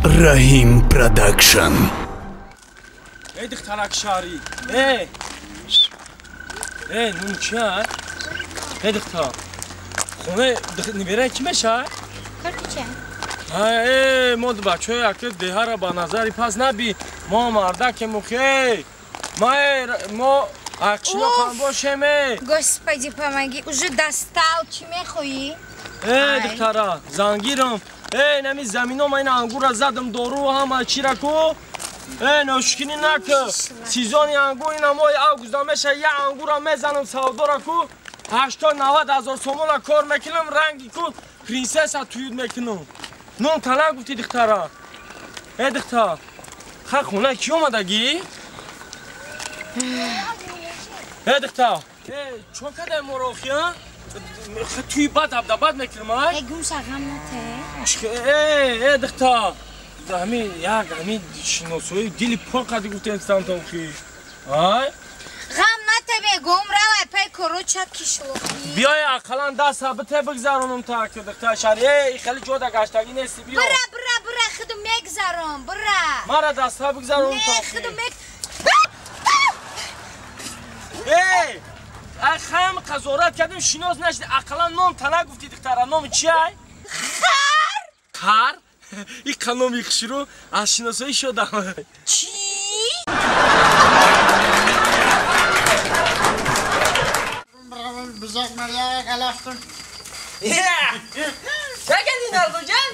Раҳим Продакшн. Эй, духтарак шаҳрӣ, эй, эй, нум чи ай? Эй, духтар, хона нибера ки мешавад? Карти? Эй, мо бачаҳои аки деҳара ба назари пас наби, мо мардакем ухи, мо ақшиёқам бошем, эй. Господи, помоги, уже достал, чӣ мехоҳӣ? Эй, духтара, зангирам. Эй, нами замино ма ин ангура задам, дору ҳама чира ку. Эй, ношукинӣ наку. Сезони ангур ина моҳи август меша, я ангура мезанам савдора ку. 80-90 ҳазор сомона кор мекунам, ранги ку принсесса туюд мекунам. Ном тала гуфти, духтара. Эй, духтар, ха хона ки омадагӣ? Эй, духтар, эй, чо кадай моро охи, а? Туи бад абдабад мекунам, ай? Эй, гумша, ғам нате. Эй, эй, духтар, ҳамин як ҳамин шиносои дили пор қади гуфтем стантохи. Ай? Ғам нате мегум, равай пай короча кишлоқи. Биёй ақаллан даста бите бигзаронам та ки духтар шаҳри. Эй, хеле ҷода гаштагӣ нести, биё. Бира, бира, бира, худу мегзарон, бира. Мара даста бигзаронам та. Не, худу мег. Эй, хам қазорат кардем, шинос нашди, ақаллан ном тана гуфти, духтара, номи чи ай? Хар! Хар? И қаноми хушрӯ аз шиносоӣ шудам. Чӣ? Чакадӣ, Наргулҷан?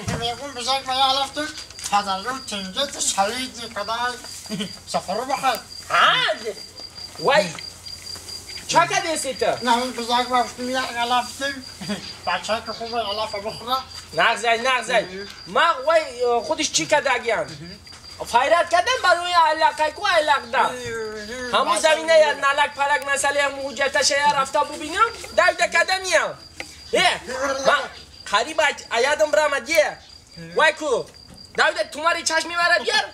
Вай, чакадеси ту? Нағзай, нағзай. Ма вай худиш чӣ кардагиян? Файрат кардам барои алақай ку алақда. Ҳамун замина я налак палак масъалаи ҳамун ҳуҷҷаташа я рафта бубинам, давда кардамиям. Э, ма қариб аядам бирама дие. Вай ку, давда тумари чашми мара биёр.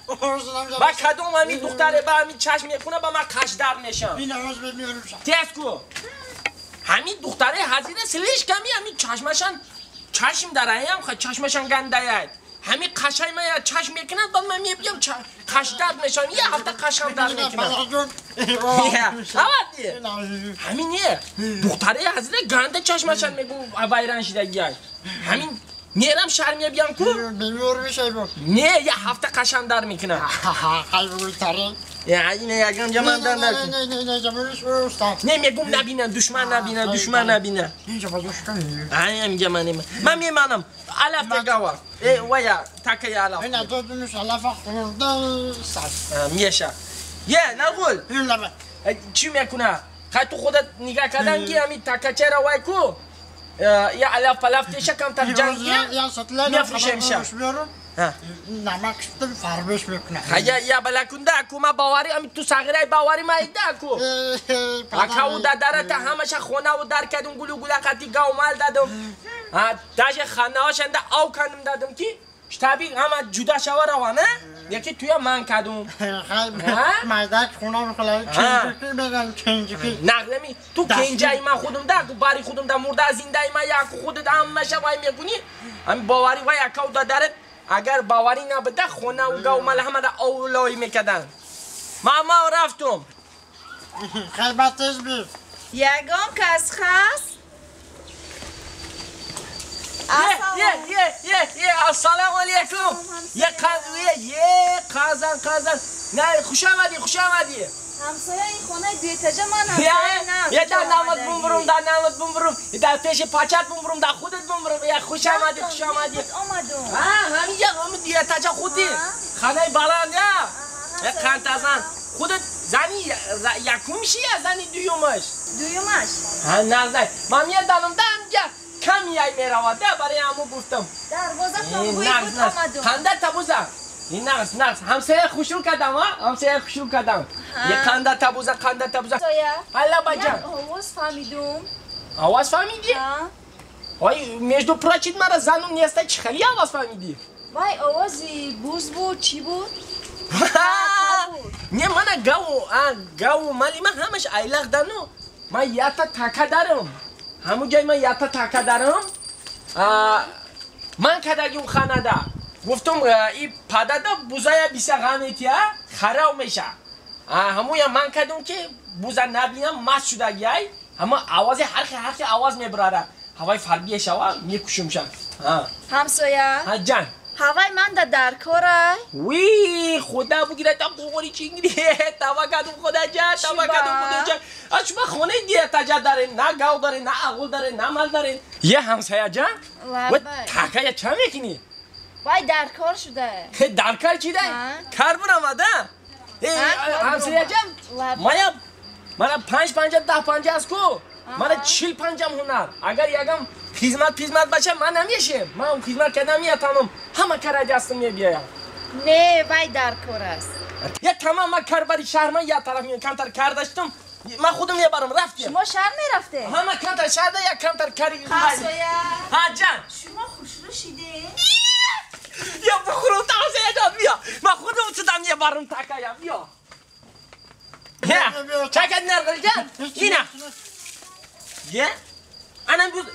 Ба кадом ҳамин духтаре ба ҳамин чашм мехӯна, ба ман қашдар мешам. Тез ку. Ҳамин духтаре ҳазира слишком ҳамин чашмашан чашм дараям, чашмашан гандаяд. Ҳамин қашай ма чашм мекунад, баъд ман мебиям қашдар мешавам, я ҳафта қашам дар мекунам. Авад ҳамин не духтаре ҳазира ганда чашмашан мегум вайран шидагиай. Ҳамин мерам шаҳр мебиям ку? Не, я ҳафта қашам дар мекунам. Я ина ягам ҷаман дар накун. Не, мегум набинам, душман набинам, душман набинам. Ай, ҳаминҷа ман ман меманам. Алаф тегава. Э, вая, такая алаф. Меша. Е, Наргул. Чӣ мекуна? Хай ту худат нигаҳ кардан ки ҳамин такачера вай ку? Я алаф палаф теша камтар ҷангия? Мефурӯшемша. Хая я балакунда ку ма боварӣ ами ту сағираи боварӣ ма ида ку. Акау дадарата ҳамаша хонаву дар кардум, гулу гула қати гавмал дадум. Даже ханаҳошанда ав кардум дадум ки штаби ҳама ҷуда шава рава, на? Яки туя ман кардум. Нағлами ту кенҷаи ман худум да ку бари худум да мурда зиндаи ман яку худат ҳамаша вай мекунӣ. Ами боварӣ вай акау дадарат агар боварӣ набуда хонаву гавмал ҳамара овлой мекарданд. Ман рафтум. Ягон кас хаст? Е, е, е, е, ассалому алейкум. Е, е, қазан, қазан. Не, хуш омадӣ, хуш омадӣ. Ҳамсояи хонаи дуэтажа ман ҳамсояи нав. Е, дар намат бумбурум, дар намат бумбурум, дар пеши пачат бумбурум, дар худат бумбурум. Е, хуш омадӣ, хуш омадӣ. Омадум. А, ҳаминҷа, ҳамин дуэтажа худи. Хонаи баланд, я. Е, қантазан. Худат зани якумши я зани дуюмаш? Дуюмаш. Ҳа, нағзай. Ман медонам да ҳаминҷа кам яй меравад, да, барои ҳамун гуфтам. Дарвозатон бӯи буд омадум. Қанда табуза. Нағз, нағз. Ҳамсоя хушрӯ кардам, а? Ҳамсоя хушрӯ кардам. Е, қанда табуза, қанда табуза. Алла баҷан. Овоз фаҳмидум. Овоз фаҳмидӣ? Ой, между прочим, мара занум неста, чӣ хели овоз фаҳмидӣ? Вай, овози буз буд, чӣ буд? Не, мана гаву, а, гаву мали ман ҳамаш айлақ дану. Ман ята така дарам. Ҳамун ҷой ман ята така дарам. Ман кардагим ханада. Гуфтум и падада бузая биса ғаметия харав меша. Ҳамоя ман кардум ки буза набинам маст шудагиай. Ҳама овози ҳархи овоз мебарара. Ҳавай фарбие шава мекушумша. Ҳамсоя? Ҳа ҷан. Ҳавай манда дар корай? Вии худа бугира та қуғури чингири. Тава кадум худа ҷан, тава кадум худа ҷан. А шума хонаи диятаҷа дарен, на гав дарен, на ағул дарен, на мал дарен. Е ҳамсоя ҷан? Лабай. Такая ча мекунӣ? Вай дар кор шуда. Дар кор чида? Кар бурамада? Ҳамсоя ҷан? Мая мана 5-5 10-5 аст ку. Мана 45 ҳунар. Агар ягам хизмат бача ман намешем. Ман хизмат кардам метавонам. Ҳама кар дастам мебиям. Не, вай дар кор аст. Я тамом ман карбари шаҳр ман я тараф камтар кар доштам. Ман худам мебарам рафтем. Шумо шаҳр мерафте? Ҳама камтар шаҳрда як камтар кари. Ҳамсоя. Ҳа ҷан. Шумо хушрӯ шидед? Я бухурум ҳамсоя ҷан бия. Ман худам чудам мебарам такая бия. Я, чакад нарғил ҷан. Ина. Я? Анам буз.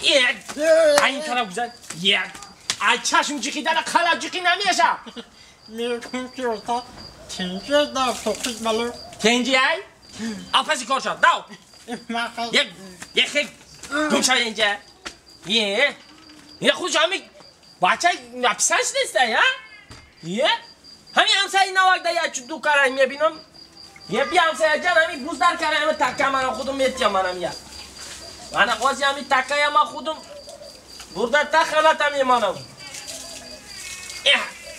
Ин тараф гузар. Ай чашм ҷиқидана қала ҷиқи намеша. Тенҷи ай? Апаси кор шад. Дав. Як хел гумша инҷа. Е. Ина худш ҳами бача написан шудеста, я? Е? Ҳами ҳамсаи навакда я ду кара мебинам. Е би ҳамсая ҷан ҳами буздар кара ҳами такка мана худум метиям манам я. Мана ози ҳами таккая ма худум бурда та халата мемонам.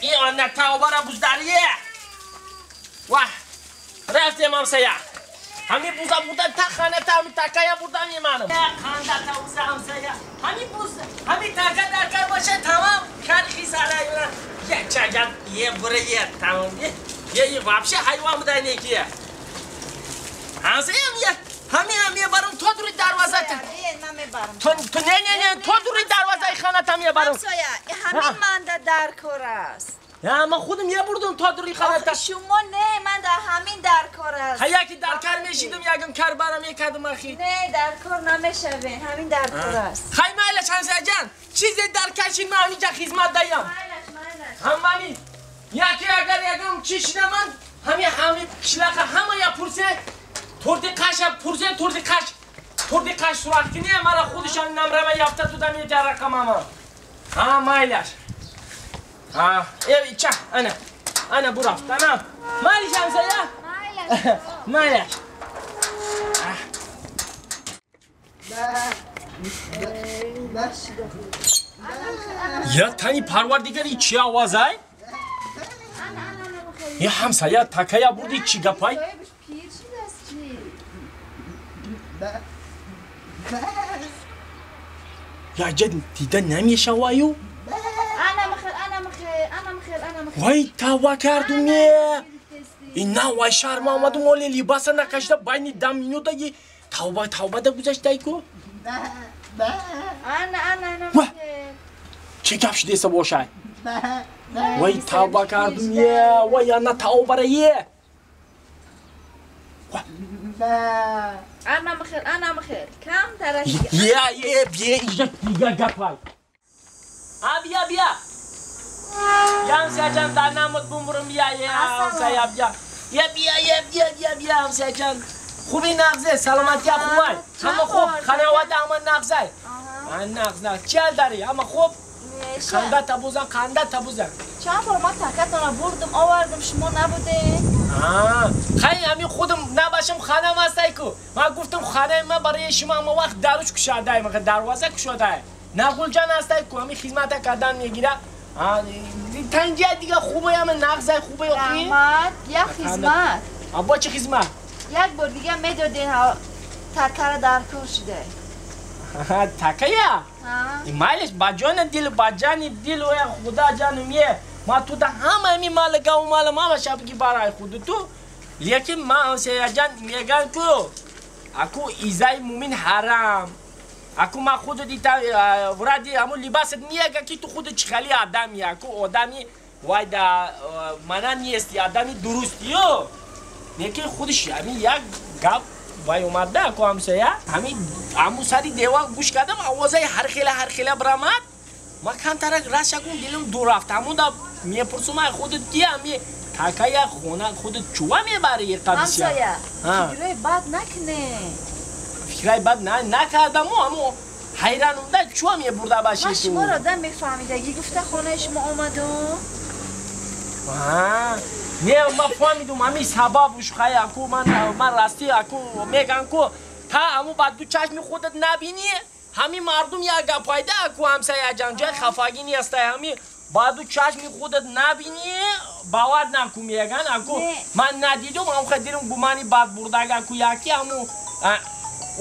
Ин ана таобара буздарие. Ваҳ, рафтем ҳамсая. Ҳами буза бурда та ханата ҳами таккая бурда мемонам. Ханда та буза ҳамсая. Ҳами буз, ҳами така дар кар боша тамом кар хисара. Я чаган, е бура е тамом. Е вообще ҳайвон буда некия. Ҳамсаям я ҳами мебарам то дури дарвозата. Ман мебарам. То не не не то дури дарвозаи ханата мебарам. Ҳамсоя, ҳамин манда дар кор аст. Я ман худам мебурдум то дури ханата. Шумо не, ман дар ҳамин дар кор аст. Ҳа яки дар кар мешидам, ягам кар бара мекардам ахи. Не, дар кор намешавем, ҳамин дар кор аст. Хай майлаш ҳамсоя ҷан, чизе дар кар шид ман ҳаминҷа хизмат даям. Майлаш, майлаш. Ҳамани яки агар ягам чӣ шидаман, ҳами қишлақа ҳамая пурсе, турди қаша пурсе, турди қаш сурат кини, мара худишон намрама яфта туда метя рақамама. Ҳа майлаш. Ҳа, ча, ана, ана бурафт, ана. Майлаш ҳамсоя? Майлаш. Майлаш. Я тани парвардигари чи овозай? Я ҳамсоя такая бурди чӣ гапай? Я ҷад дида намешаваю? Вай тава кардум е! Ина вай шарма омадум оле либаса накашида байни дам минутаги тавба тавбада гузаштай ку? Чӣ гап шудеса бошай? Вай тавба кардум е! Вай ана тавбара е! Ана мхел, ана мхел. Кам тараш. Я е бие иҷа дига гапай. А бия бия. Я ҳамсоя ҷан дар намуд бумбурум бия е ҳамсоя бия. Я бия е бия бия бия ҳамсоя ҷан. Хуби нағзе, саломатия хубай. Ҳама хуб, хонавода ҳама нағзай. Нағз нағз. Чӣ ҳал дарӣ? Ҳама хуб? Қанда табузан, қанда табузан. Чанд бор ман такатонро бурдум, овардум, шумо набудед. Хай ҳамин худам набашам ханам ҳастай ку. Ман гуфтам ханаи ман барои шумо ҳама вақт даруч кушодай, дарвоза кушодай. Нағулҷан ҳастай ку, ҳамин хизмата кардан мегира. Танҷия дига хубе, ҳама нағзай хубе охи. Раҳмат, як хизмат. Бо чӣ хизмат? Як бор дига медоден такара дар кор шуда. Такая? Майлиш ба ҷони дил, ба ҷани дил, оя худа ҷанум е. Ма ту да ҳама ҳами мала гав мала мама шабги барай худу ту. Лекин ма ҳамсояҷан меган ку. Аку изаи мумин ҳарам. Аку ма худу дита вради ҳамун либасат мега ки ту худу чихали адами. Аку одами вай да мана нести одами дурустиё. Лекин худиш ҳамин як гап вай омада аку ҳамсоя. Ҳамин ҳамун сари девал гӯш кардам овозаи ҳархела ҳархела бирамад. Ма камтарак рашакун дилам дур рафт. Ҳамонда мепурсум ай худат ки ами такая хона худат чува мебари қабисия. Ҳамсоя, фикрҳои бад накне. Фикраи бад накардаму ҳамо ҳайранум да чува мебурда баши Ман ту. шуморо да мефаҳмидагӣ гуфта хонаи шумо омадум. Не, ман фаҳмидум ҳами сабабуш хай аку ман растӣ аку меган ку та ҳаму ба ду чашми худат набинӣ ҳами мардум як гап пайда аку ҳамсаяҷан ҷои хафагӣ нестай ҳами ба ду чашми худат набинӣ бовар наку меган аку ман надидум ҳам хай дилам гумани бад бурдаг аку яки ҳаму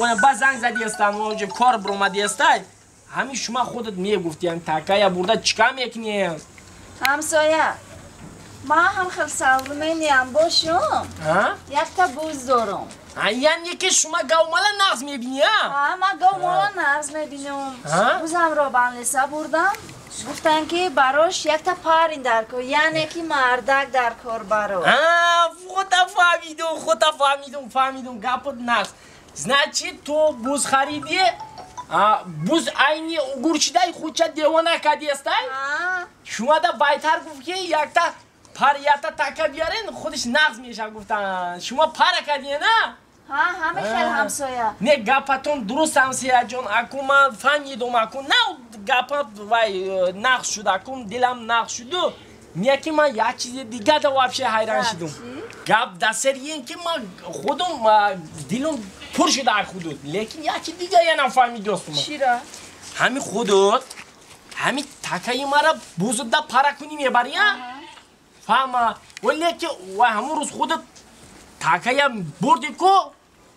она ба занг задиестам оҷа кор биромадиестай ҳами шума худат мегуфти ҳами такая бурда чика мекунӣ. Ҳамсоя, ман ҳам хел современный бошум, якта буз дорум. Яъне ки шума гавмала нағз мебинӣ, а? Ман гавмала нағз мебинам. Бузамро ба анлиса бурдам, гуфтанд ки барош якта парин дар кор, яъне ки мардак дар кор барош. Хута фаҳмидум, хута фаҳмидум, фаҳмидум, гапот нағз. Значит, ту буз харидӣ, буз айни угурчидай худча девона кардиестай? Шума да байтар гуфт ки якта пар якта така биярен худаш нағз меша гуфтан. Шумо пара кардие на? Ҳами хел ҳамсоя. Не, гапатон дуруст ҳамсояҷон, аку ман фаҳмидум, аку на гапа вай нағз шуд, аку дилам нағз шуду. Не ки ман як чизи дига да вообще ҳайран шудум. Гап да сари ин ки ман худум дилум пур шуда ай худуд, лекин як чиз дига я нафаҳмидостум. Чиро? Ҳами худуд ҳами такаи мара бузуда пара кунӣ мебарӣ, а? Фаҳма, вале ки вай ҳамон рӯз худат такая бурди ку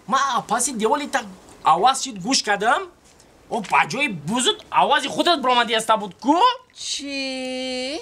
ман паси деволи так оваз шид гӯш кардам, о ба ҷои бузуд овози худат биромадиаста буд ку. Чӣ?